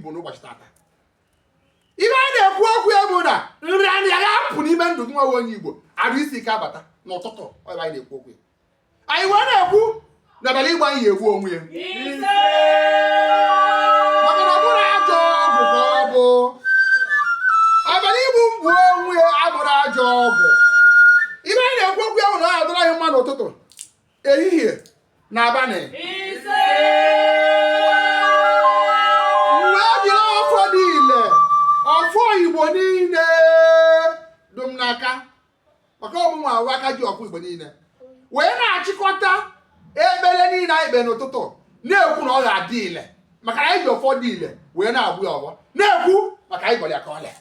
Igbo n'ụbọchị tata. Ife anyị na-ekwu okwu ya bụ na nrịanrịa ga-apụ n'ime ndụ gị nwa onye Igbo, arụ isi ike abata n'ụtụtụ. Ọ ife anyị na-ekwu okwu ya. Anyị wee na-ekwu na ọbara Igbo anyị egbu onwe ya, maka na ọ bụrọ ajọ ọgwụ ka ọ bụ. Ọbara Igbo gbuo onwe ya abụrọ ajọ ọgwụ. Ife anyị na-ekwu okwu ya bụ na ọ ya-adịrị anyị mma n'ụtụtụ, ehihie na abalị. Wee jiri ọfọ niile, ọfọ Igbo niile dum n'aka, maka ọ mụnwa wụ aka ji ọfọ Igbo niile, wee na-achịkọta ekpere niile anyị kpere n'ụtụtụ, na-ekwu na ọ ga-adị ile, maka na anyị ji ọfọ dị ile wee na-agbu ya ọfọ, na-ekwu maka anyị gọrọ ya ka ọ lee.